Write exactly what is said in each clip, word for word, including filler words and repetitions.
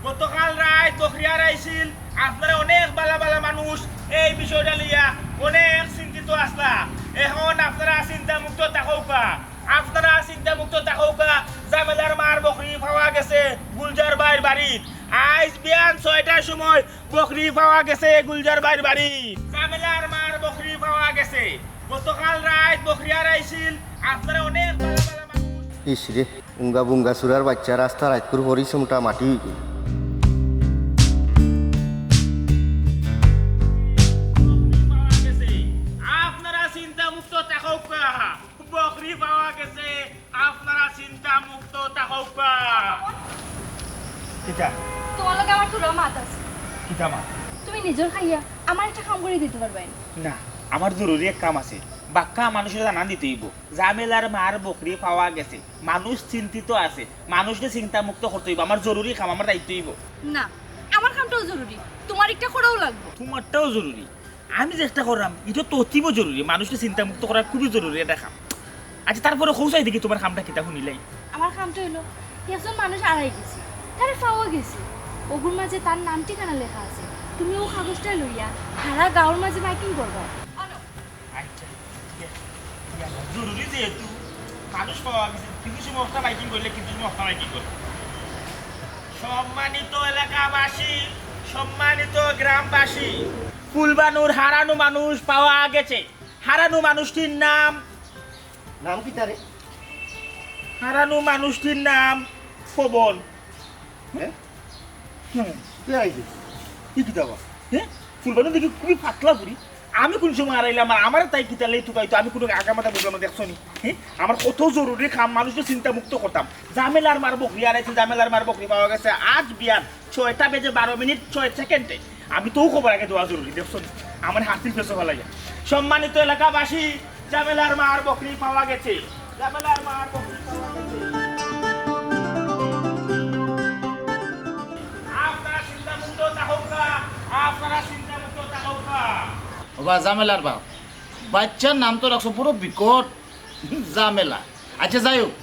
গতকাল রাইত বকরি হারাইছিল, আপনারা অনেক বালা বালা মানুষ এই বিষয়টা লইয়া অনেক চিন্তিত আছলা। এখন আপনারা চিন্তামুক্ত থাকউক্কা, আপনারা চিন্তামুক্ত থাকউক্কা। জামেলার মার বকরি পাওয়া গেছে গুলজার ভাইর বাড়িত। আইজ বিয়ান ছয়টার সময় বকরি পাওয়া গেছে গুলজার ভাইর বাড়িত। জামেলার মার বকরি পাওয়া গেছে। গতকাল রাইত বকরি হারাইছিল, আপনারা অনেক বালা বালা মানুষ। ইস রে, উঙ্গা বুঙ্গা চুরার বাইচ্চা, রাস্তা রাইতকুর পরিশ্রমটা মাটি অইগেল। বকরি পাওয়া গেছে, আপনারা চিন্তামুক্ত থাকউক্কা। বকরি পাওয়া গেছে, আপনারা চিন্তামুক্ত থাকউক্কা। কিতা? তোমার লগে আমার থুড়া মাত আছে। কিতা মাত? তুমি নিজর খাইয়া আমার একটা কাম করি দিতে পারবায় নি? না, আমার জরুরি এক কাম আছে। বাক্কা মানুষরে জানান দিতে অইবো। জামেলার মার বকরি পাওয়া গেছে। মানুষ চিন্তিত আছে। মানুষরে চিন্তামুক্ত করতে অইবো। আমার জরুরি কাম, আমার দায়িত্ব অইবো। না, আমার কামটাও জরুরি। তোমার একটা করাও লাগবো। তোমারটাও জরুরি। আমি যেটা কররাম, ইটা তো অতীব জরুরি। মানুষরে চিন্তামুক্ত করা খুবই জরুরি একটা কাম। আচ্ছা, তারপরে কও চাই দেখি তোমার কামটা কিতা হুনিলাই। আমার কামটা অইলো, একজন মানুষ হারাই গেছে, তারে পাওয়া গেছে, অগুর মাঝে তার নাম ঠিকানা লেখা আছে। তুমি অউ কাগজটা লইয়া হারা গাঁওর মাঝে মাইকিং করবায়। আনো। আচ্ছা, ঠিক আছে, ঠিক আছে। জরুরি যেহেতু, মানুষ পাওয়া গেছে, কিছু সময় অবস্থা মাইকিং করলে কিছু সময় অবস্থা মাইকিং করলে। সম্মানিত এলাকাবাসী, সম্মানিত গ্রামবাসী, ফুলবানুর হারানো মানুষ পাওয়া গেছে। হারানো মানুষটির নাম, নাম কিতা রে? হারানো মানুষটির নাম পবন। হ্যাঁ? হুম। কে আইছে? কি কিতা বা? হ্যাঁ? ফুলবানু দেখি খুবই পাতলা বুড়ি। আমি কোন সময় হারাইলাম আর আমারে তাই কিতা লেই তুকাইতো? আমি কোনো আগামাথা বুঝলাম না, দেখছো নি? হ্যাঁ? আমার কত জরুরি কাম, মানুষরে চিন্তামুক্ত করতাম। জামেলার মার বকরি হারাইছে, জামেলার মার বকরি পাওয়া গেছে। আজ বিয়ান ছয়টা বেজে বারো মিনিট ছয় সেকেন্ডে। আমি তো খবর আগে দেওয়া জরুরি, দেখছো নি? আমার হাতির পেছো ফালাইয়া। সম্মানিত এলাকাবাসী, জামেলার মার বকরি পাওয়া গেছে। জামেলার মার বকরি পাওয়া গেছে। আপনারা চিন্তামুক্ত থাকউক্কা, আপনারা চিন্তামুক্ত থাকউক্কা। ওবা জামেলার বাপ, বাইচ্চার নাম তো রাখছো বড় বিকট জামেলা। আচ্ছা, যাই হোক,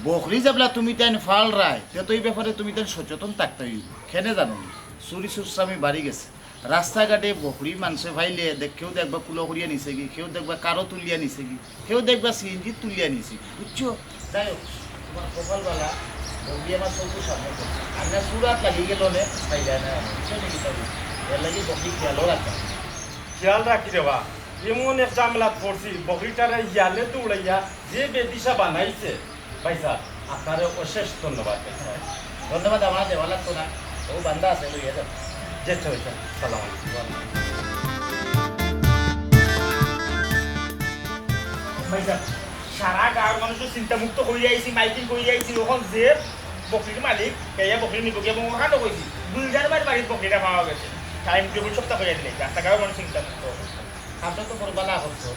বকরি যেবলা তুমি তাইন ফালরায়, তে তো ই ব্যাপারে তুমি তাইন সচেতন থাকতে অইবো। কেনে জানো নি? চুরি চুরচামি বাড়ি গেছে। রাস্তাঘাটে বকরি মানষে পাইলে দেখ, কেউ দেখবা কুলো করিয়া নিছেগি, কেউ দেখবা কারো তুলিয়া নিছেগি, কেউ দেখবা সিএনজি তুলিয়া নিছেগি, বুঝছো? যাই হোক, তোমার কপাল বালা, বকরি আমার চকুর সামনে পড়ছে। আর না চুরাত লাগি গেল নে, পাইলা না, বুঝছো নি কিতা? এর লাগি বকরি খেয়ালও রাখবা। খেয়াল রাখি রে বা, এমন এক ঝামেলাত পড়ছি, বকরিটারে হিয়ালে দৌড়াইয়া যে বেদিশা বানাইছে, ভাই সাহেব, আপনারে অশেষ ধন্যবাদ ভাই সাহেব। ধন্যবাদ আমার দেওয়া লাগতো না, ও বান্দা আছে, লইয়া যাও। জি আচ্ছা ভাই সাহেব, সালাম আলাইকুম। ভাই সাহেব, সারা গাঁওর মানুষরে চিন্তামুক্ত করিয়া আইছি, মাইকিং করিয়া আইছি, অখন যে বকরির মালিক, হে বকরি নিবগি এবং অখানও কইছি, গুলজার ভাইর বাড়িত বকরিটা পাওয়া গেছে। টাইম টেবিল সবটা কইয়া দিলে, রাস্তা গাঁওর মানুষ চিন্তামুক্ত। কামটা তো বড় বালা করছো।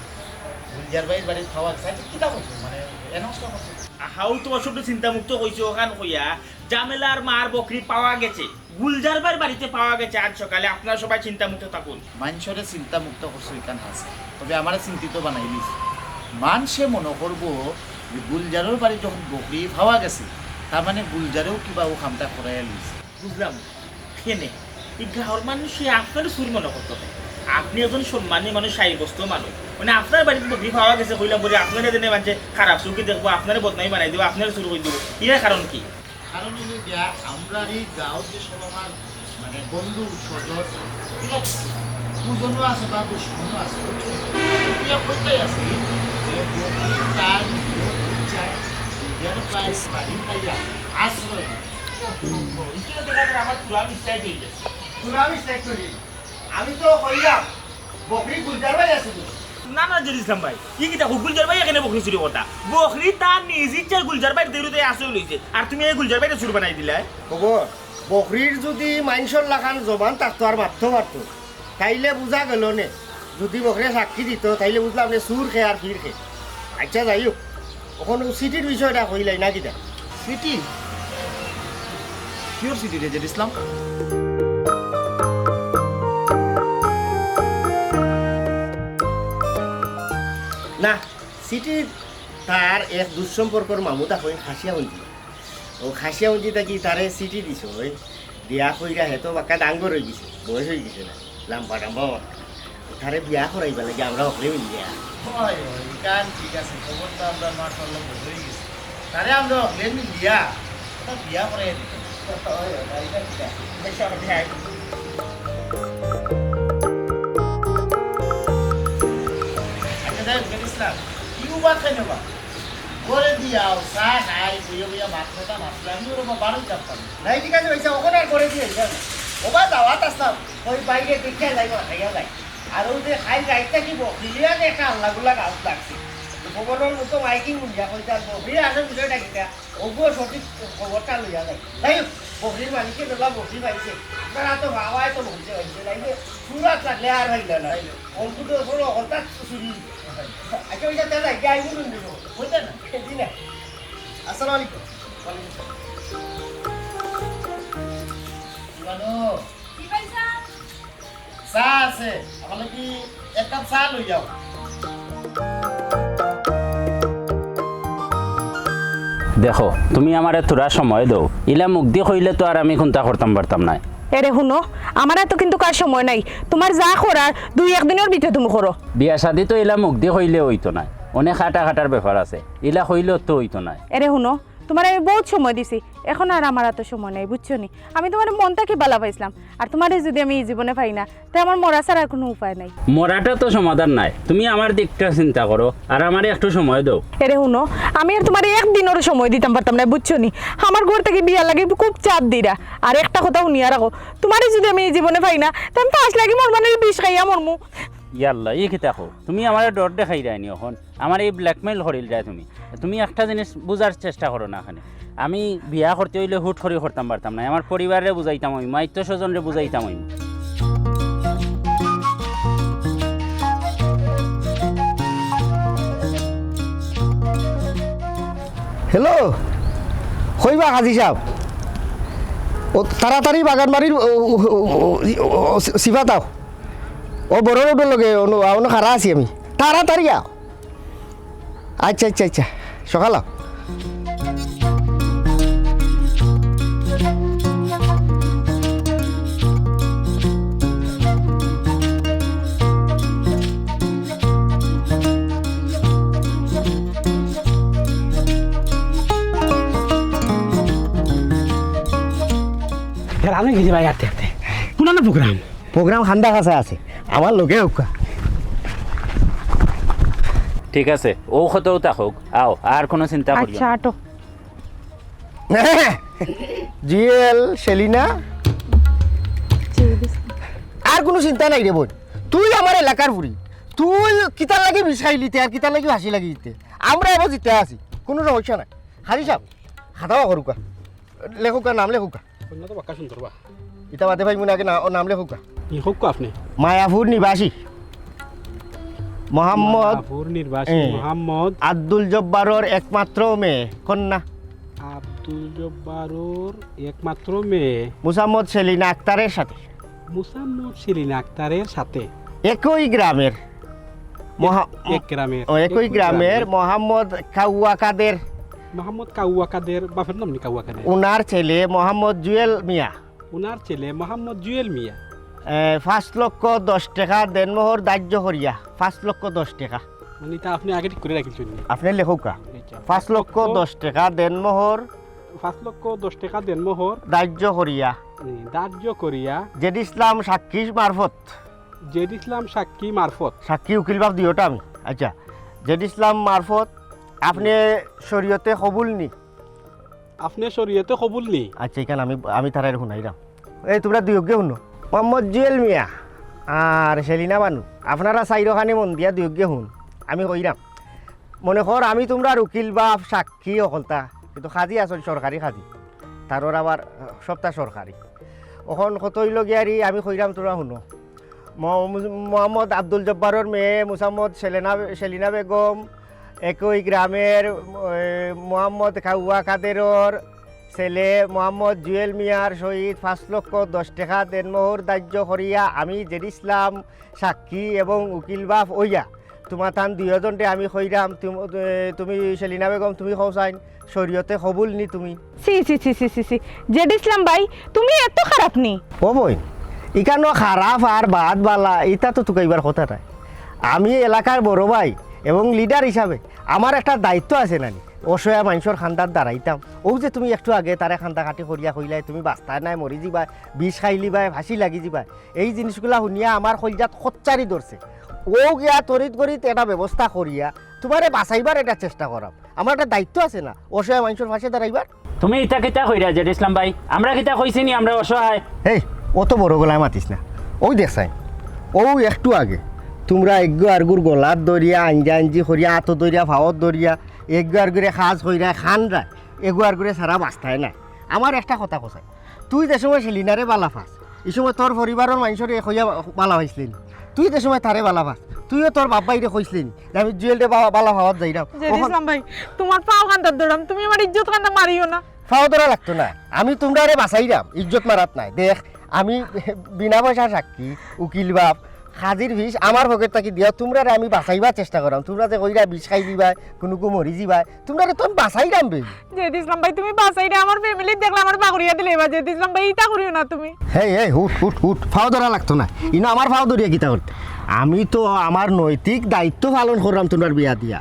গুলজার ভাইর বাড়িত পাওয়া গেছে। আচ্ছা, কিতা করছো? মানে, অ্যানাউন্সটা করছো? হাউ তো অসুবিধা চিন্তামুক্ত কইছে অখান কইয়া, জামেলার মার বকরি পাওয়া গেছে। গুলজার ভাইর বাড়িতে পাওয়া গেছে আজ সকালে। আপনারা সবাই চিন্তামুক্ত থাকুন। মানষরে চিন্তামুক্ত করছো ইখান হাছা। তবে আমারে চিন্তিত বানাইলিছ। মানষে মনো করবো যে গুলজারর বাড়িত যখন বকরি পাওয়া গেছে, তার মানে গুলজারেও কিবা অউ কামটা করাইয়া লইছে। বুঝলাম না। কেনে? ই গাঁওর মানষে আপনারে চুর মনো করতো কেনে? আপনে একজন সম্মানী মানুষ, সাব্যস্ত মানুষ। মানে, আপনার বাড়িত বকরি পাওয়া গেছে কইলাম বলে আপনারে যেনে মানষে খারাপ চউখে দেখবো, আপনারে বদনামি বানাই দিবো, আপনারে চুর কই দিবো। এর কারণ কি? কারণ অইলো গিয়া, আমরার ই গাঁওত যে সব আমার, মানে, বন্ধু, স্বজন, ঠিক আছে? কুজনও আছে বা দুশমনও আছে, বুঝছো? ইয়া কইতাই আছে যে বকরি তার নিজর ইচ্ছায় নিজর প্রায় বাড়ি পাইয়া আশ্রয় নেয়। ইটা দেখা যায় আমার পুরা মিস্টেক অই গেছে। পুরা মিস্টেক অই গেছে। আমি তো কইলাম, বকরি গুলজার ভাই আছে তো। না, না, জেড ইসলাম ভাই, ই কিতা কও, গুলজার ভাই কেনে বকরি চুরি করতা? বকরি তার নিজ ইচ্ছায় গুলজার ভাইর দেউরতে আশ্রয় লইছে, আর তুমি এই গুলজার ভাইরে চুর বানাই দিলায়। খবর, বকরির যুদি মানষর লাখান জবান থাকতো আর মাততো পারতো, তাইলে বুঝা গেল নে, যুদি বকরিয়ে সাক্ষী দিত, তাইলে বুঝলাম নে চুর কে আর ফির কে। আচ্ছা, যাই হোক, অখন অউ চিঠির বিষয়টা কইলাই না কিতা? চিঠি? কিওর চিঠি রে জেড ইসলাম? না, চিঠি তার এক দুঃসম্পর্কর মামু থাকইন খাসিয়া হুঞ্জি। অউ খাসিয়া হুঞ্জি থাকি তারে চিঠি দিছে, ওই বিয়া কইরা হে তো বাক্কা ডাঙ্গর অইগেছে, বয়স অইগেছে না, লাম্বা টাম্বা অর। তারে বিয়া করাইবার লাগি আমরা হকলে মিলিয়া। অয়, অয়, ইখান ঠিক আছে, খবর তো আমরা মাশাআল্লাহ বড় অইগেছে। তারে আমরা হকলে মিলিয়া ওটা বিয়া করাইয়া দিতাম। অয়, অয়, ইখান ঠিক আছে। আচ্ছা, যাই হোক, ইসলাম, কি উবাদ খাই নেবা? ঘরেদি আও, চা খাই, বইয়া বইয়া মাত কথা মাতলে, আমি ওর বারো যাতাম। নাই, ঠিক আছে, অইছে, অখন আর ঘরেদি আইতাম না। ওবা দাওয়াত আসলাম, ওই বাইরে দেখিয়া যাই, খাইয়া যাই। আর ওই যে খাই যাইতে কি বকরিলিয়া যে একটা আল্লাগুলা গাছ লাগছে। ভবনর মতো মাইকিং মুন্ডিয়া কইতে আর বকরি আসে বিষয়টা কিতা? ওগুলো সঠিক খবরটা লইয়া যাই। যাই হোক, বকরির মালিকে যেলা বকরি পাইছে, আপনারা তো বাবায় তো বকরি পাইছে, তাই না? সুরাত লাগলে আর হইল না। অঙ্কুর তো ওখানে অকলতা চুরি। আচ্ছা, ওই যে তাহলে যাই, আইবো কোন দিন? বুঝলেন না? জি না। আসসালামু আলাইকুম। ওয়ালাইকুম আসসালাম। ইমানু। কি পাইছা? চা আছে, আমারে কি এক কাপ চা লই যাও। দেখো, তুমি আমারে থুড়া সময় দেও, ইলা মুখদি কইলে তো আর আমি কুন্তা করতাম পারতাম নায়। এরে হুনো, আমার এত কিন্তু কার সময় নাই, তুমার যা করার দুই এক দিনর ভিতরে তুমি করো। বিয়া শাদি তো ইলা মুখদি কইলে অইতো নায়, অনেক কাটা কাটার ব্যাপার আছে, ইলা কইলে তো অইতো নায়। এরে হুনো, তুমারে আমি বউত সময় দিছি, এখন আর আমার এত সময় নাই, বুঝছো নি? আমি তুমারে মন থাকি ভালা পাইছলাম, আর তুমারে যুদি আমি ই জীবনে পাই না, তে আমার মরা ছাড়া আর কুনু উপায় নাই। মরাটা তো সমাধান নায়, তুমি আমার দিকটা চিন্তা করো, আর আমারে একটু সময় দেও। এরে হুনো, আমি আর তুমারে এক দিনরও সময় দিতাম পারতাম নায়, বুঝছো নি? আমার ঘর থাকি বিয়ার লাগি খুব চাপ দিরা, আর একটা কথা হুনিয়া রাখো, তুমারে যুদি আমি ই জীবনে পাই না, তে আমি ফাঁস লাগি মরমু নাইলে বিষ খাইয়া মরমু। ইয়াল্লা, ই কিতা কও? তুমি আমারে ডর দেখাইরায় নি অখন? আমারে blackmail করিলরায় তুমি। তুমি একটা জিনিস বুঝার চেষ্টা করো না অখানে। আমি বিয়া করতে অইলে হুট করি করতাম পারতাম নায়। আমার পরিবাররে বুঝাইতাম অইমু, আত্মীয় স্বজনরে বুঝাইতাম অইমু। হ্যালো, কইবা কাজী সাব? ও তাড়াতাড়ি বাগানবাড়ির ও, ও, ও, ও, ও, সিফাত আও। ও বড় রোডর লগে, অনো, অনো খাড়া আছি আমি। তাড়াতাড়ি আও। আচ্ছা, আচ্ছা, আচ্ছা। সকাল আও। এর আমি গেছি ভাই হাঁটতে হাঁটতে। কোন আনো প্রোগ্রাম? প্রোগ্রাম খান্দা কাছে আছে, আমার লগে হোক্কা। ঠিক আছে, ও কতও থাকউক, আও, আর কুনু চিন্তা করিও আচ্ছা, না। আটো। জুয়েল, সেলিনা, আর কুনু চিন্তা নাই রে বইন। তুই আমার এলাকার ফুরি, তুই কিতার লাগি বিষ খাইলিতে আর কিতার লাগি ফাঁসি লাগিলিতে, আমরা এবার জিতে আছি, কুনু সমস্যা নাই। কাজী সাব, খাতাও করুক্কা। লেখউক্কা, নাম লেখউক্কা। কইন্যা তো বাক্কা সুন্দর বা। ইতা বাদে ভাই মুনাকে না, ও নাম লেখউক্কা। লেখউক্কা আপনে। মায়াপুর নিবাসী। মোহাম্মদ মায়াপুর নিবাসী এ। মোহাম্মদ। আব্দুল জব্বারর একমাত্র মেয়ে, কন্যা। আব্দুল জব্বারর একমাত্র মেয়ে। মুসাম্মদ সেলিনা আক্তারের সাথে। মুসাম্মদ সেলিনা আক্তারের সাথে। একই গ্রামের। মহা-, এক গ্রামের। ও, একই একই গ্রামের গ্রামের। মোহাম্মদ কাউয়া কাদের। মোহাম্মদ কাউয়া কাদের, বাপের নাম নি কাউয়া কাদের? উনার ছেলে মোহাম্মদ জুয়েল মিয়া। উনার ছেলে মোহাম্মদ জুয়েল মিয়া। এ, পাঁচ লক্ষ দশ টেকা দেনমোহর ধার্য করিয়া। পাঁচ লক্ষ দশ টেকা। মানে, ইতা আপনে আগে ঠিক করি রাখিলছইন নি? আপনে লেখউক্কা। আচ্ছা। পাঁচ লক্ষ দশ টেকা দেনমোহর। পাঁচ লক্ষ দশ টেকা দেনমোহর। ধার্য করিয়া। হুম, ধার্য করিয়া। জেড ইসলাম সাক্ষী মারফত। জেড ইসলাম সাক্ষী মারফত। সাক্ষী উকিল বাপ দিওটা আমি। আচ্ছা, জেড ইসলাম মারফত আপনে শরীয়তে কবুল নি? আপনে শরীয়তে কবুল নি? আচ্ছা, ইখান আমি, আমি তারারে হুনাইরাম। এই তুমরা দুইওগে হুনো। মোহাম্মদ জুয়েল মিয়া আর সেলিনা বানু, আপনারা চাইরোখানে মন দিয়া দুইওগে হুন। আমি কইরাম। মনে কর আমি তুমরার উকিল বাপ সাক্ষী অকলতা, কিন্তু কাজী আছইন সরকারি কাজী। তারর আবার সবতা সরকারি। অখন কত অইলো গিয়ারি আমি কইরাম তুমরা হুনো। মো-, মোহাম্মদ আব্দুল জব্বারর মেয়ে মুসাম্মদ সেলেনা, সেলিনা বেগম, একই গ্রামের, এ, মোহাম্মদ কাউয়া কাদেরর ছেলে মোহাম্মদ জুয়েল মিয়ার সহিত পাঁচ লক্ষ দশ টেকা দেনমোহর ধার্য করিয়া আমি জেড ইসলাম সাক্ষী এবং উকিল বাপ অইয়া তুমার তান দুইওজনরে আমি কইরাম, তুম-, এ, তুমি সেলিনা বেগম, তুমি কও চাইন, শরীয়তে কবুল নি তুমি? ছি, ছি, ছি, ছি, ছি, ছি। জেড ইসলাম ভাই, তুমি এত খারাপ নি? ও বইন, ইখানো খারাপ আর বাদ বালা, ইতা তো তুকাইবার কথা নায়। আমি এলাকার বড় ভাই এবং লিডার হিসাবে আমার একটা দায়িত্ব আছে নানি, অসহায় মানষর কান্দাত দাঁড়াইতাম। অউ যে তুমি একটু আগে তারে কান্দাকাটি করিয়া কইলায়, তুমি বাঁচতায় নায়, মরি যিবায়, বিষ খাইলিবায়, ফাঁসি লাগি যিবায়, এই জিনিসগুলা হুনিয়া আমার কইলজাত খচ্চারি ধরছে। অউ গিয়া তড়িৎ গড়িৎ একটা ব্যবস্থা করিয়া তুমারে বাঁচাইবার একটা চেষ্টা করাম। আমার একটা দায়িত্ব আছে না, অসহায় মানষর পাশে দাঁড়াইবার। তুমি ইতা কিতা কইরা জেড ইসলাম ভাই? আমরা কিতা কইছি নি আমরা অসহায়? এই, অত বড় গলায় মাতিস না। অউ দেখছাইন, অউ একটু আগে তুমরা এগু আরগুর গলাত ধরিয়া, আঞ্জা আঞ্জি করিয়া, আতো ধরিয়া, ফাওত ধরিয়া, এগু আরগুরে কাজ কইরায়, কানরায়, এগু আরগুরে ছাড়া বাঁচতায় নায়। আমার একটা কথা কছাই, তুই যে সময় সেলিনারে বালা পাস, ই সময় তোর পরিবারর মানষরে কইয়া বালা পাইছলে নি? তুই যে সময় তারে বালা পাস, তুইও তোর বাপ ভাইরে কইছলে নি যে আমি জুয়েলরে বা-, বালা পাওয়াত যাইরাম? জেড অখন ইসলাম ভাই, তুমার পাও কান্দাত ধরাম, তুমি আমার ইজ্জত কান্দা মারিও না। পাও ধরা লাগতো না, আমি তুমরারে বাঁচাইরাম, ইজ্জত মারাত নায়। দেখ, আমি বিনা পয়সার সাক্ষী, উকিল বাপ, কাজির ফিস আমার পকেট থাকি দিয়া তুমরারে আমি বাঁচাইবার চেষ্টা করাম। তুমরা যে কইরা বিষ খাই যিবায়, কুনুগু মরি যিবায়, তুমরারে তো আমি বাঁচাইরাম বে। জেদ ইসলাম ভাই, তুমি বাঁচাইরায়, আমার ফ্যামিলি দেখলে আমারে বাগড়িয়া দিলাইবা। জেদ ইসলাম ভাই, ইতা করিও না তুমি। হেই, হেই, হুট, হুট, হুট, ফাও ধরা লাগতো না। ইনো আমার ফাও ধরিয়া কিতা করতে? আমি তো আমার নৈতিক দায়িত্ব পালন কররাম তুমরার বিয়া দিয়া।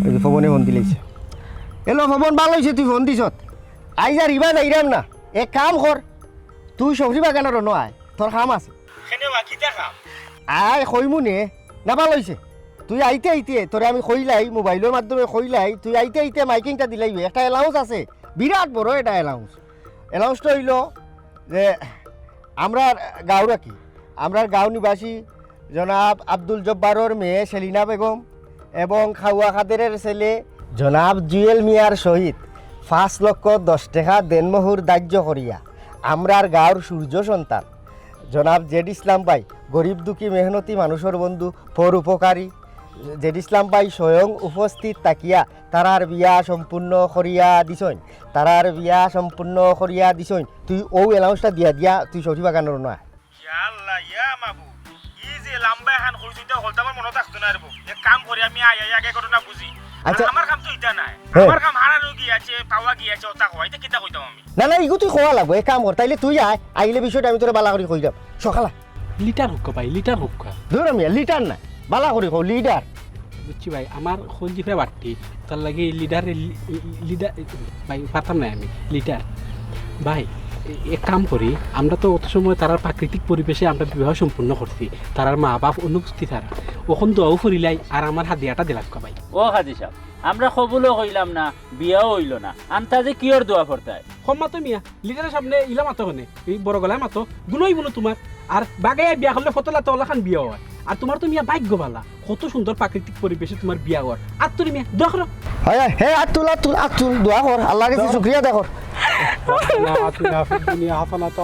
এই যে ফবনে ফোন দিলাইছে। এলো ফবন, ভালা অইছে তুই ফোন দিছত। আইজ আর ইবা যাইরাম না। এক কাম কর, তুই সবজি বাগানর অনো আয়, তোর কাম আছে। কেনে বা, কিতা কাম? আয়, কইমু নে, না ভালা অইছে। তুই আইতে আইতে, তোরে আমি কইলাই, মোবাইলর মাধ্যমে কইলাই, তুই আইতে আইতে মাইকিংটা দিলাইবে। একটা অ্যালাউন্স আছে, বিরাট বড় একটা অ্যালাউন্স। অ্যালাউন্সটা অইলো যে আমরার গাঁওর আর কি, আমরার গাঁও নিবাসী জনাব আব্দুল জব্বারর মেয়ে সেলিনা বেগম এবং খাওয়া কাদেরের ছেলে জনাব জুয়েল মিয়ার সহিত পাঁচ লক্ষ দশ টেকা দেনমোহর ধার্য করিয়া আমরার গাঁওর সূর্য সন্তান জনাব জেড ইসলাম ভাই, গরিব দুঃখী মেহনতি মানুষর বন্ধু, পরোপকারী, জেড ইসলাম ভাই স্বয়ং উপস্থিত থাকিয়া তারার বিয়া সম্পূর্ণ করিয়া দিছইন, তারার বিয়া সম্পূর্ণ করিয়া দিছইন। তুই অউ অ্যালাউন্সটা দিয়া দিয়া তুই সবজি বাগানর অনো আয়। ইয়া আল্লাহ, ইয়া মাবুদ, ই যে লাম্বা এখান কইছইন, ইতা হকলতা আমার মনো থাকতো নায় রে বা। এক কাম করি, আমি আই, আই আগে ঘটনা বুঝি। আচ্ছা। আর আমার কাম তো ইতা নায়। হ্যাঁ। আমার কাম হারানো গিয়াছে, পাওয়া গিয়াছে, অতা কওয়া, ইতা কিতা কইতাম আমি? না, না, ইগু তুই কওয়া লাগবো। এক কাম কর, তাইলে তুই আয়, আইলে বিষয়টা আমি তোরে ভালা করি কইরাম। সকালা। লিটার হউক্কা ভাই, লিটার হউক্কা। ধুর মিয়া, লিটার না, ভালা করি কও, লিডার। বুঝছি ভাই, আমার কইল জিফরা বাট্টি, তার লাগি লিডার, লি-, লিডার, ভাই, পারতাম নায় আমি, লিটার। ভাই, এ-, এক কাম করি, আমরা তো অত সময় তারার প্রাকৃতিক পরিবেশে আমরা বিবাহ সম্পন্ন করছি, তারার মা বাপ অনুপস্থিত তারা। অখন দোয়াও ফড়িলাই, আর আমার হাদিয়াটা দিলাউক্কা ভাই। ও কাজী সাব, আমরা কবুলও কইলাম না, বিয়াও অইলো না, আন্তাজে কিওর দোয়া ফড়তায়? হম্মা তো মিয়া, লিডারর সামনে ইলা মাতো কেনে, এই বড় গলায় মাতো, গুনাই বুনো তুমার। আর বাগাইয়া বিয়া করলে ফতলা তো অলাখান বিয়া অয়। আর তুমার তো মিয়া ভাইগ্য ভালা, কত সুন্দর প্রাকৃতিক পরিবেশে তুমার বিয়া অর। আর তুরি মিয়া, দোয়া করো। হয়, হয়, হে, আত তুল, আত তুল, আত তুল, দোয়া কর, আল্লাহর কাছে শুকরিয়া আদায় কর। ربنا آتنا في الدنيا حسنة।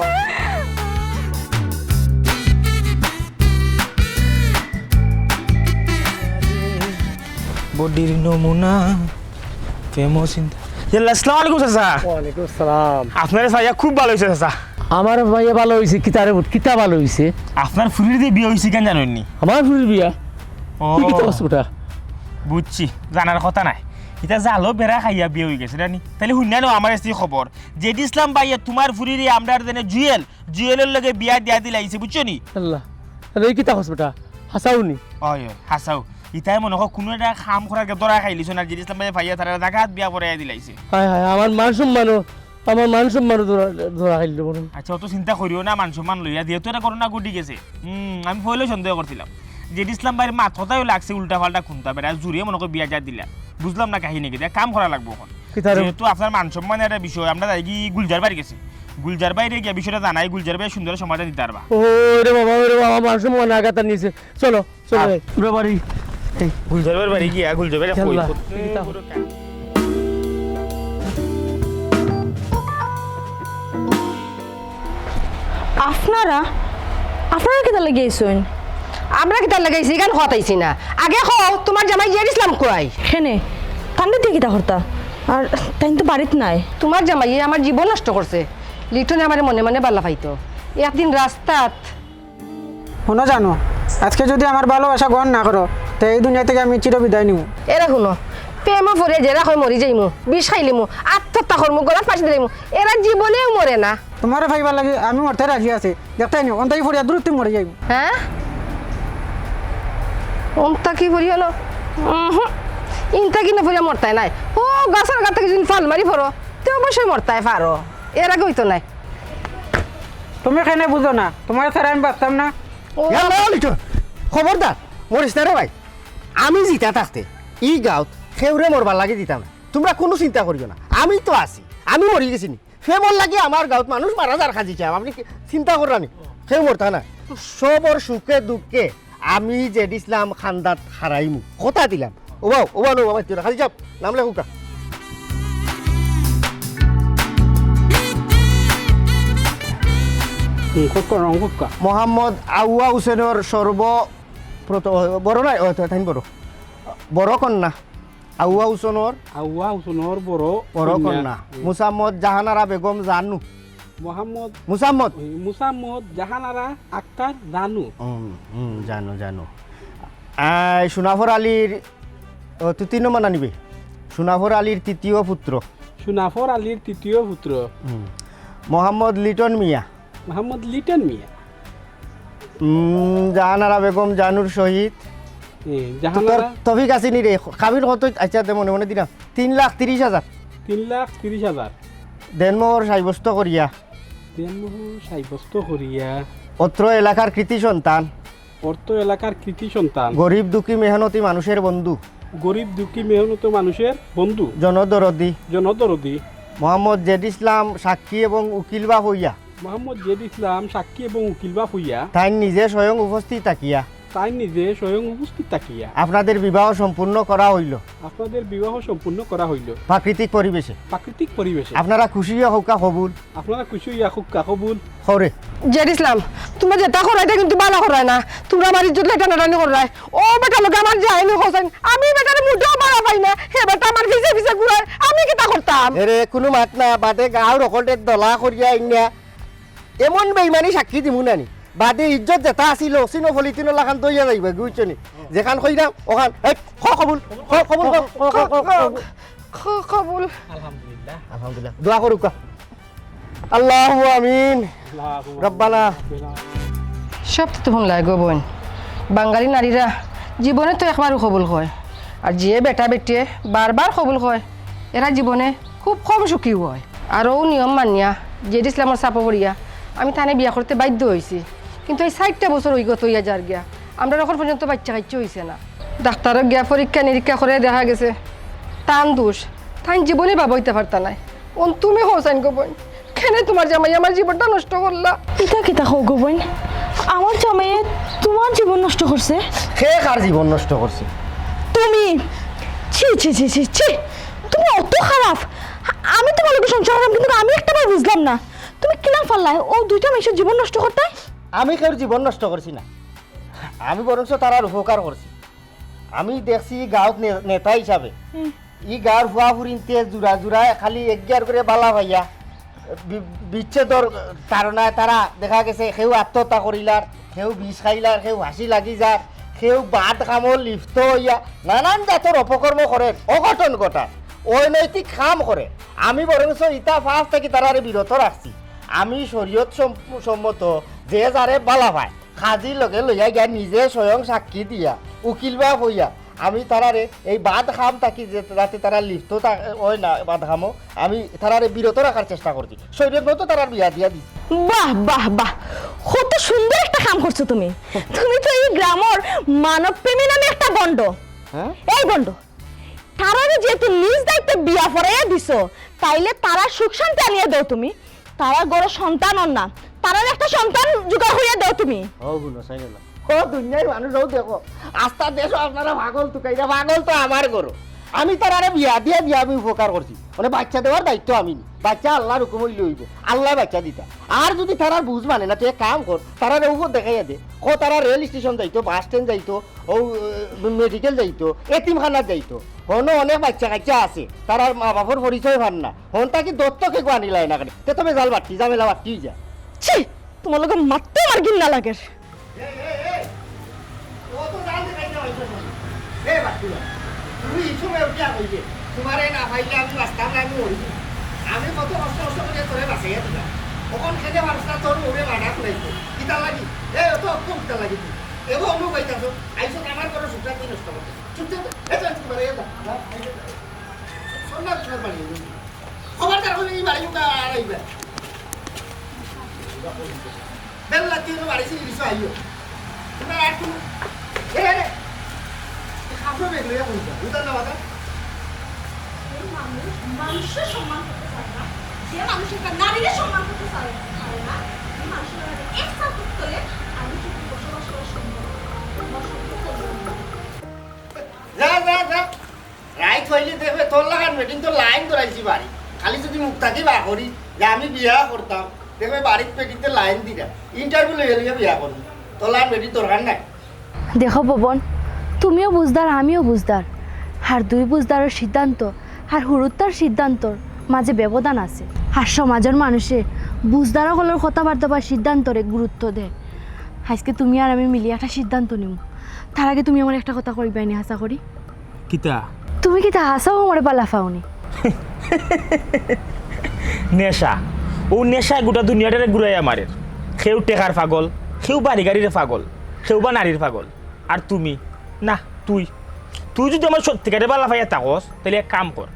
বডির নমুনা, প্রেম চিন্তা। ইয়াল্লা, আসসালামু আলাইকুম চাচা। ওয়ালাইকুম আসসালাম। আপনারে পাইয়া খুব ভালা অইছে চাচা। আমার পাইয়া ভালা অইছে, কিতারে বুট, কিতা ভালা অইছে? আপনার ফুরির যে বিয়া অইছে, কেন জানইন নি? আমার ফুরির বিয়া? ও। তুই কিতা কস বেটা? বুঝছি, জানার কথা নায়। ইতা জালো বেড়া খাইয়া বিয়া অইগেছে, জানি? তাইলে হুনিয়া নেও আমার স্ত্রী খবর। জেড ইসলাম ভাইয়ে তুমার ফুরিরে আমরার দেনে জুয়েল, জুয়েলর লগে বিয়া দিয়া দিলাইছে, বুঝছো নি? আল্লাহ, আরে, এই কিতা কস বেটা? হাছাউ নি? অয়, অয়, হাছাউ। ইতায় মনো কর কুনু একটা কাম করার গিয়া ধরা খাইলিছইন, আর জেড ইসলাম ভাইয়ে পাইয়া তারারে জাগাত বিয়া পড়াইয়া দিলাইছে। হায় হায়, আমার মান সম্মানও, আমার মান সম্মানও ধরা, ধরা খাইল রে বড়। আচ্ছা, অত চিন্তা করিও না, মান সম্মান লইয়া, যেহেতু একটা ঘটনা ঘটি গেছে। হুম, আমি পয়লাই সন্দেহ করছিলাম। জেড ইসলাম ভাইর মাত কথায়ও লাগছে উল্টা পাল্টা কুন্তা, বেটা জুরে মনো কর বিয়া যা দিলা। বুঝলাম না কাহিনী কিতা, কাম করা লাগবো অখন। কিতা রে? যেহেতু আপনার মান সম্মানের একটা বিষয়, আমরা যাইগি গুলজার ভাইর গেছে। গুলজার ভাইরে গিয়া বিষয়টা জানাই, গুলজার ভাই সুন্দর সমাধান দিতা পারবা। ও রে বাবা, ও রে বাবা, মান সম্মান আঘাত আনিছে। চলো, চলো আহ। যাই। ওরে বাড়ি। এই। গুলজার ভাইর বাড়ি গিয়া, গুলজার ভাইরে কই। ইয়াল্লা। আপনারা, আপনারা কিতার লাগি আইছইন? আমরা কিতার লাগি আইছি, ইখান কওয়াত আইছি না। আগে কও, তুমার জামাই জেড ইসলাম কই? কেনে? তানরে দিয়া কিতা করতা? আর তাইন তো বাড়িত নাই। তুমার জামাইয়ে আমার জীবন নষ্ট করছে। লিটনে আমারে মনে মনে ভালা পাইতো। একদিন রাস্তাত। হুনো জানো, আজকে যদি আমার ভালোবাসা গ্রহণ না করো, তে এই দুনিয়া থাকি আমি চির বিদায় নিমু। এরে হুনো, প্রেমো পড়িয়া যেরা কয় মরি যাইমু, বিষ খাইলিমু, আত্মহত্যা করমু, গলাত ফাঁসি দিলাইমু, এরা জীবনেও মরে না। তুমারে পাইবার লাগি আমি মরতে রাজি আছি। দেখতায় নি, অন্তাকি পড়িয়া দূরত্বে মরি যাইমু। হ্যাঁ? অন্তাকি পড়িয়া না? উহু। ইন্তাকি না পড়িয়া মরতায় নায়। ও, গাছর গাত থাকি যদি ফাল মারি পড়ো, তে অবশ্যই মরতায় পারো। এর আগে অইতো নায়। তুমি কেনে বুঝো না? তুমারে ছাড়া আমি বাঁচতাম না। ও। ইয়াল্লা, লিটন, খবরদার, মরিস না রে ভাই। আমি জিতা থাকতে ই গাঁওত কেউরে মরবার লাগি দিতাম না। তুমরা কুনু চিন্তা করিও না, আমি তো আছি। আমি মরি গেছি নি? প্রেমর লাগি আমার গাঁওত মানুষ মারা যার কাজী সাব, আপনে কি চিন্তা কররা নি? কেউ মরতা না। সবর সুখে দুঃখে আমি জেড ইসলাম কান্দাত খাড়াইমু, কথা দিলাম। ওবা, ওবা, নো, ওবা, তুই কাজী সাব, নাম লেখউক্কা। হুম, খুব কর, খুব কর। মোহাম্মদ আউয়া হোসেনর সর্ব প্রথম, বড় নায়, ও, তো, তাইন বড়। বড় কন্যা। আউয়া হোসেনর আউয়া হোসেনর বড় বড় কন্যা। কন্যা। হুম। মুসাম্মদ জাহানারা বেগম জানু। মোহাম্মদ মুসাম্মদ। ওই মুসাম্মদ জাহানারা আক্তার জানু। হুম, হুম, জানু, জানু। আহ, সুনাফর আলীর, ও, তুই তিন নম্বর না নিবে? সুনাফর আলীর তৃতীয় পুত্র। সুনাফর আলীর তৃতীয় পুত্র। হুম। মোহাম্মদ লিটন মিয়া। মোহাম্মদ লিটন মিয়া। উম, জাহানারা বেগম জানুর সহিত। এ, তো তোর জাহানারা। তফিক আছে নি রে? কাবিন কত? আচ্ছা, দে মনে মনে দিলাম। তিন লাখ তিরিশ হাজার। তিন লাখ তিরিশ হাজার। দেনমোহর সাব্যস্ত করিয়া। দেনমোহর সাব্যস্ত করিয়া। অত্র এলাকার কৃতি সন্তান। অত্র এলাকার কৃতি সন্তান। গরিব দুঃখী মেহনতি মানুষের বন্ধু। গরিব দুঃখী মেহনতি মানুষের বন্ধু। জনদরদি। জনদরদি। মোহাম্মদ জেড ইসলাম সাক্ষী এবং উকিল বাফ অইয়া। মোহাম্মদ জেড ইসলাম সাক্ষী এবং উকিল বাফ অইয়া। তাইন নিজে স্বয়ং উপস্থিত থাকিয়া। তাইন নিজে স্বয়ং উপস্থিত থাকিয়া। আপনাদের বিবাহ সম্পূর্ণ করা হইল। আপনাদের বিবাহ সম্পূর্ণ করা হইল। প্রাকৃতিক পরিবেশে। প্রাকৃতিক পরিবেশে। আপনারা খুশি অইয়া কউক্কা কবুল। আপনারা খুশি অইয়া কউক্কা কবুল। কও রে। জেড ইসলাম, তুমরা যেতা কররায় ইতা কিন্তু ভালা কররায় না। তুমরা আমার ইজ্জত লইয়া টানাটানি কররায়। ও বেটার লগে আমার যায়নি কওছাইন। আমি বেটারে মুটেও ভালা পাই না। হে বেটা আমার পিছে পিছে ঘুরায়। আমি কিতা করতাম? এরে, কুনু মাত না, বাদে গাঁওর হকলরে দলা করিয়া আইন্না এমন বেইমানি সাক্ষী দিমু নানি। বাদে ইজ্জত যেতা আছিল, অসিনো পলিথিনর লাখান দইয়া যাইবা, বুঝছো নি? যেখান কইরাম, ওখান, এই, ক কবুল, ক কবুল, ক, ক, ক, ক, ক, ক, কবুল। আলহামদুলিল্লাহ। আলহামদুলিল্লাহ। দোয়া করুক্কা। আল্লাহু আমিন। আল্লাহু রব্বানা। সব তো হুনলায় গো বইন, বাঙালি নারীরা জীবনে তো একবারও কবুল কয়, আর যে বেটা বেটিয়ে বারবার কবুল কয়, এরা জীবনে খুব কম সুখী অয়। আর অউ নিয়ম মানিয়া জেড ইসলামর চাপো পড়িয়া আমি তানে বিয়া করতে বাধ্য অইছি, কিন্তু এই চাইরটা বছর অইগত অইয়া যার গিয়া, আমরার অখন পর্যন্ত বাইচ্চা কাইচ্চা অইছে না। ডাক্তারো গিয়া পরীক্ষা নিরীক্ষা করিয়া দেখা গেছে তান দোষ, তাইন জীবনে বাবা অইতা পারতা নায়। অন তুমি কওছাইন গো বইন, কেনে তুমার জামাইয়ে আমার জীবনটা নষ্ট করলা? ইতা কিতা কও গো বইন? আমার জামাইয়ে তুমার জীবন নষ্ট করছে? কে কার জীবন নষ্ট করছে? তুমি। ছি, ছি, ছি, ছি, ছি। তুমি অত খারাপ। আমি তুমার লগে সংসার করলাম, কিন্তু আমি একটা বার বুঝলাম না। তুমি কিলা পারলায় অউ দুইটা মাইনষর জীবন নষ্ট করতায়? আমি কেউর জীবন নষ্ট করছি না। আমি বরঞ্চ তারার উপকার করছি। আমি দেখছি গাঁওত নে-, নেতা হিসাবে হুম। ই গাঁওর ফুয়া ফুরিন্তে জুড়া জুড়ায় খালি এগিয়ার করে বালা পাইয়া বি-, বিচ্ছেদর তাড়নায় তারা দেখা গেছে কেউ আত্মহত্যা করিলার, কেউ বিষ খাইলার, কেউ ফাঁসি লাগি যার, কেউ বাদ কামো লিপ্ত অইয়া নানান জাতর অপকর্ম করের, অঘটন ঘটার, অনৈতিক কাম করের। আমি বরঞ্চ ইতা পাপ থাকি তারারে বিরত রাখছি। আমি শরীয়ত সম-, সম্মত যে যারে বালা পায় কাজীর লগে লইয়া গিয়া নিজে স্বয়ং সাক্ষী দিয়া, উকিল বাফ অইয়া, আমি তারারে এই বাদ কাম থাকি যে, যাতে তারা লিপ্ত থা-, অয় না বাদ কামো, আমি তারারে বিরত রাখার চেষ্টা করছি। শরীয়ত মতো তারার বিয়া দিয়া দিছি। বাহ, বাহ, বাহ, কত সুন্দর একটা কাম করছো তুমি। তুমি তো এই গ্রামর মানব প্রেমী নামে একটা ভণ্ড। হ্যাঁ? এই ভণ্ড, তারারে যেহেতু নিজ দায়িত্বে বিয়া পড়াইয়া দিছো, তাইলে তারার সুখ শান্তি আনিয়া দেও তুমি। তারার ঘরো সন্তান অর না, তারার একটা সন্তান জোগাড় করিয়া দেও তুমি। ও হুনো, চাইও না। ও দুনিয়ার মানুষ, ও দেখো, আস্তা দেশো আপনারা পাগল তুকাইরা, পাগল তো আমার ঘরো। আমি তারারে বিয়া দিয়া দিয়া আমি উপকার করছি। মানে বাইচ্চা দেওয়ার দায়িত্ব আমি নি। বাইচ্চা আল্লার হুকুম অইলে অইবো, আল্লায় বাইচ্চা দিতা। আর যদি তারার বুঝ মানে না, তুই এক কাম কর, তারারে অউ দেখাইয়া দে। ক তারা রেল স্টেশন যাইতো, বাস স্ট্যান্ড যাইতো, অউ, এ, মেডিকেল যাইতো, এতিমখানাত যাইতো। হনো অনেক বাইচ্চা কাইচ্চা আছে, তারার মা বাফর পরিচয় পার না। হন থাকি দত্তক এগু আনিলায় না কেনে? তে তো বেজাল বাট্টি, ঝামেলা বাট্টি অইযা। ছি, তুমার লগে মাততে আমার ঘিন্না লাগের। এ বাট্টুরা, তুমি ই সময় উঠিয়া কইলে, "তুমারে না পাইলে আমি বাঁচতাম না, আমি মরি যাইতাম।" আমি কত কষ্ট কষ্ট করিয়া তোরে বাঁচাইয়া দিলাম। অখন কেনে পারস না, তোর বউরে মার্ডার করাইতে। কিতার লাগি? এ, অত অক্ষম কিতার লাগি তুই? এগো অনু কইতাছ, আইসো আমার ঘরো শুকনা দিন নষ্ট করতে। চুপ, চুপ, এ তো আজকে বাড়াইয়া যা। যা, এই যে যা। সন্ধ্যা তোমার বাড়ি। খবরদার কইলে ই বাড়ি উঠা আর আইবা। বেল লাগতে হইলো বাড়ি ছিড়ি দিছো, আইও। তোমরা আর কোনো, এ, এ, এ, এই কাপড় বেগ লইয়া কই যাও? বুঝলাম না, বাবা। যে মানুষ মানুষের সম্মান করতে পারে না, যে মানুষ একটা নারীর সম্মান করতে পারে, পারে না, এই মানুষের লগে এক চাল করতে হলে আমি কিন্তু বসবাস করা সম্ভব না। আমার সম্ভব হলো না। যা, যা, যা। রাইত হইলে দেখবে তোর লাখান বেটিন তো লাইন ধরাইছি বাড়ি। খালি যদি মুখ থাকি বার করি যে আমি বিয়া করতাম, দেখবে বাড়িত বেটিনতে লাইন দিরা। ইন্টারভিউ লইয়া লইয়া বিয়া করবি। তোর লাখান বেটিন দরকার নাই। দেখো পবন, তুমিও বুঝদার, আমিও বুঝদার। আর দুই বুঝদারর সিদ্ধান্ত আর হুরুত্তার সিদ্ধান্তর মাঝে ব্যবধান আছে। আর সমাজর মানুষে বুঝদার অকলর কথাবার্তা বা সিদ্ধান্তরে গুরুত্ব দেয়। আইজকে তুমি আর আমি মিলি একটা সিদ্ধান্ত নিমু। তার আগে তুমি আমারে একটা কথা কইবায়নি, হাছা করি? কিতা? তুমি কিতা হাছাউ আমারে বালা পাওনি? নেশা। অউ নেশায় গোটা দুনিয়াটারে ঘুরাইয়া মারের। কেউ টেকার পাগল, কেউ বাড়ি গাড়ির পাগল, কেউ বা নারীর পাগল। আর তুমি? না, তুই। তুই যদি আমারে সত্যিকারে বালা পাইয়া থাকস, তাইলে এক কাম কর।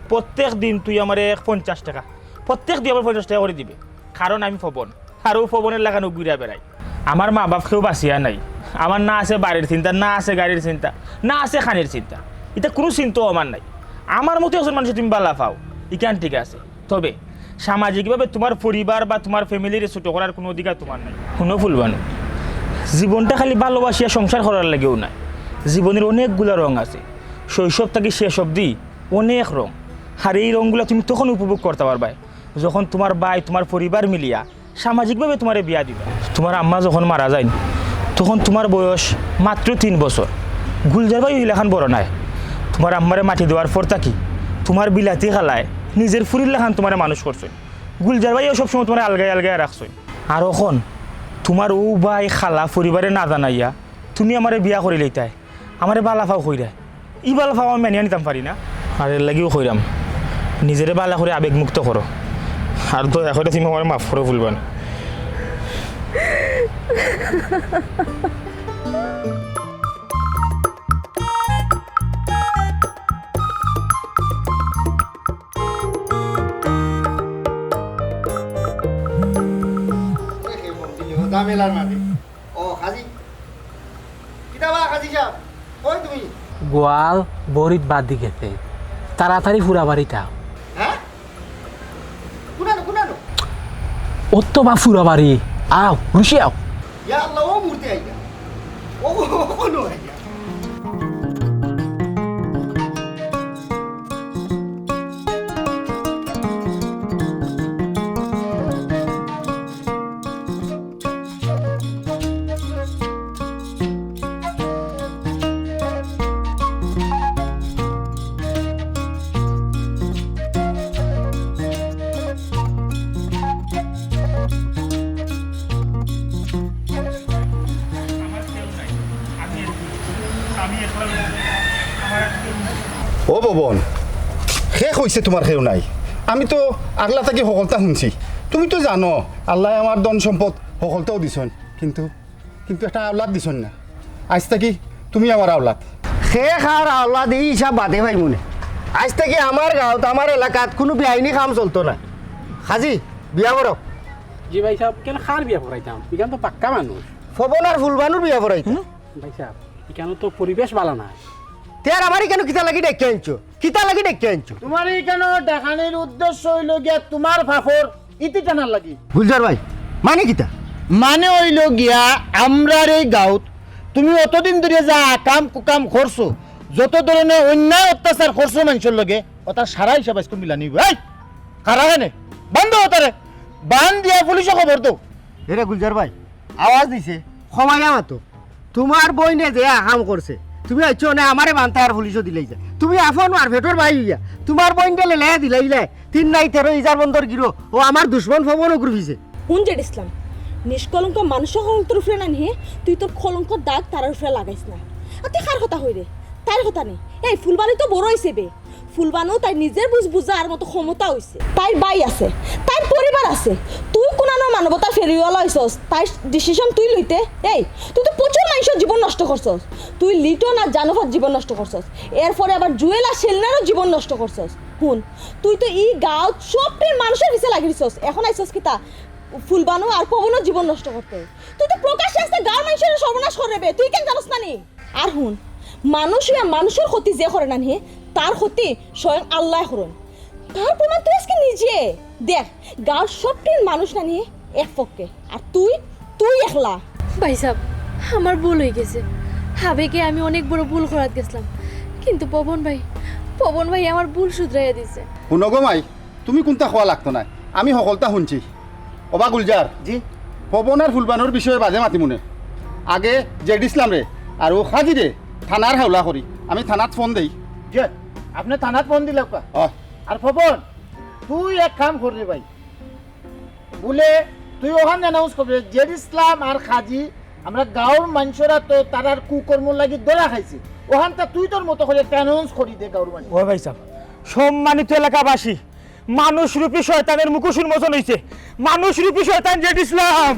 প্রত্যেক দিন তুই আমারে এক পঞ্চাশ টেকা, প্রত্যেক দিন আমারে পঞ্চাশ টেকা করি দিবে। কারণ আমি পবন। আর অউ পবনর লাখান অউ ঘুরিয়া বেড়ায়। আমার মা-বাপ কেউ বাঁচিয়া নাই। আমার না আছে বাড়ির চিন্তা, না আছে গাড়ির চিন্তা, না আছে খানির চিন্তা। ইতা কুনু চিন্তাও আমার নাই। আমার মতো একজন মানুষরে তুমি বালা পাও, ইখান ঠিক আছে। তবে সামাজিকভাবে তুমার পরিবার বা তুমার ফ্যামিলিরে ছোট করার কুনু অধিকার তুমার নাই। হুনো ফুলবানু, জীবনটা খালি ভালোবাসিয়া সংসার করার লাগিও নায়। জীবনর অনেকগুলা রং আছে, শৈশব থাকি শেষ অবধি অনেক রং। আর এই রংগুলা তুমি তখন উপভোগ করতা পারবায়, যখন তুমার ভাই, তুমার পরিবার মিলিয়া সামাজিকভাবে তুমারে বিয়া দিবা। তুমার আম্মা যখন মারা যাইন, তখন তুমার বয়স মাত্র তিন বছর। গুলজার ভাই অউ লাখান বড় নায়। তুমার আম্মারে মাটি দেওয়ার পর থাকি তুমার বিলাতি খালায় নিজর ফুরির লাখান তুমারে মানুষ করছইন। গুলজার ভাইও সবসময় তুমারে আলগায় আলগায় রাখছইন। আর অখন তুমার অউ ভাই খালা পরিবারে না জানাইয়া তুমি আমারে বিয়া করিলাইতায়, আমারে বালা পাও কইরায়। ই বালা পাও আমি মানিয়া নিতাম পারি না। আর এর লাগিও কইরাম, নিজরে বালা করি আবেগমুক্ত করো। আর দয়া করি তুমি আমারে মাফ করো ফুলবানু। ঝামেলার মাঝে। ও, কাজী। কিতা বা কাজী সাব? কই তুমি? গোয়াল বড়িত বাদ দি গেছে। তাড়াতাড়ি ফুরা বাড়িত আও। হ্যাঁ? কুনানো, কুনানো? অত বা ফুরা বাড়ি। আও, রুশি আও। ইয়া আল্লাহ, ও মুহূর্তে আইয়া। ও, ও, ও, কোনো আইয়া। ও ভবন, কে কইছে তুমার কেউ নাই? আমি তো আগলা থাকি হকলতা হুনছি। তুমি তো জানো, আল্লায় আমার ধন সম্পদ হকলতাউ দিছইন, কিন্তু, কিন্তু একটা আওলাদ দিছইন না। আইজ থাকি তুমি আমার আওলাদ। কে কার আওলাদ, ই হিসাব বাদে পাইমুনে। আইজ থাকি আমার গাঁওত, আমার এলাকাত কুনু বেআইনি কাম চলতো না। কাজী, বিয়া করো। জি ভাইসাব, কেনে কার বিয়া করাইতাম? ইখান তো পাক্কা মানুষ। ভবন আর ফুলবানুর বিয়া করাইতাম। হুম? ভাইসাব, ইখানো তো পরিবেশ বালা নায়। তে আর আমারে ইখানো কিতার লাগি ডাকিয়া আনছো? কিতার লাগি ডাকিয়া আনছো? তুমারে ইখানো ডাকানির উদ্দেশ্য অইলো গিয়া তুমার ফাফর ইতি টানার লাগি। গুলজার ভাই, মানে কিতা? মানে অইলো গিয়া আমরার এই গাঁওত তুমি অতদিন ধরি যে আকাম কুকাম করছো, যত ধরনের অন্যায় অত্যাচার করছো মানষর লগে, অতার সারা হিসাব আইজকু মিলানি অইবো। এই, কারা কেনে? বান্ধো অতারে। বান্ধিয়া পুলিশো খবর দেও। এরে গুলজার ভাই, আওয়াজ দিছে, কমাইয়া মাতো। তুমার বইনে যে আকাম করছে, তুমি আইছো না আমারে বান্ধাইয়া পুলিশো দিলাইতায়। তুমি আফন মার পেটর ভাই অইয়া, তুমার বইনরে লেলাইয়া দিলাইলায়। তিন নাই তেরো ইজার বন্দর গিরো, ও আমার দুশমন ভবন অগুর পিছে। হুন জেড ইসলাম, নিষ্কলঙ্ক মানুষ হকলতর উপরে না নিয়ে, তুই তোর কলঙ্কর দাগ তারার উপরে লাগাইস না। আর তুই কার কথা কইরে? তাইর কথা নি। এই ফুলবানু তো বড় অইছে বে। ফুলবানু তাইর নিজের বুঝ বুঝার মতো ক্ষমতা অইছে। তাইর ভাই আছে, তাইর পরিবার আছে। তুই কুনানো মানবতার ফেরিওয়ালা অইছস, তাইর ডিসিশন তুই লইতে? এই, তুই তো প্রচুর মাইনষর জীবন নষ্ট করছস। তুই লিটন আর জানুফার জীবন নষ্ট করছস, এরপরে আবার জুয়েল আর সেলিনারও জীবন নষ্ট করছস। হুন, তুই তো ই গাঁওত সবটির মানষর পিছে লাগি দিছস, এখন আইছস কিতা ফুলবানু আর পবনর জীবন নষ্ট করতে? তুই তো প্রকাশ্যে আস্তা গাঁওর মাইনষর সর্বনাশ কররে বে, তুই কেন জানোস না নি? আর হুন, মানুষ অইয়া মানষর ক্ষতি যে করে না নি, তার ক্ষতি স্বয়ং আল্লায় করইন। তার প্রমাণ তুই আজকে নিজে। দেখ, গাঁওর সবটির মানুষ না নি এক পক্ষে, আর তুই, তুই একলা। ভাইসাব, আমার ভুল অইগেছে। আবেগে আমি অনেক বড় ভুল করাত গেছলাম, কিন্তু পবন ভাই, পবন ভাই আমার ভুল শুধরাইয়া দিছে। হুনো গো মাই, তুমি কুনতা কওয়া লাগতো নায়, আমি হকলতা হুনছি। ওবা গুলজার, জি। পবন আর ফুলবানুর বিষয়ে বাদে মাতিমুনে, আগে জেড ইসলামরে আর অউ কাজিরে থানার হাওলা করি। আমি থানাত ফোন দেই। জি, আপনে থানাত ফোন দিলাউক্কা। অ। আর পবন, তুই এক কাম কররে ভাই, বুলে তুই অখান অ্যানাউন্স কররে, জেড ইসলাম আর কাজি আমরা গাঁওর মাইনষর আতো তারার কুকর্মর লাগি ধরা খাইছে। অখানতা তুই তোর মতো করি একটা অ্যানাউন্স করি দে গাঁওর মাইনষর। ও ভাইসাব, সম্মানিত এলাকাবাসী, মানুষরূপী শয়তানের মুখোশ উন্মোচন অইছে। মানুষরূপী শয়তান জেড ইসলাম।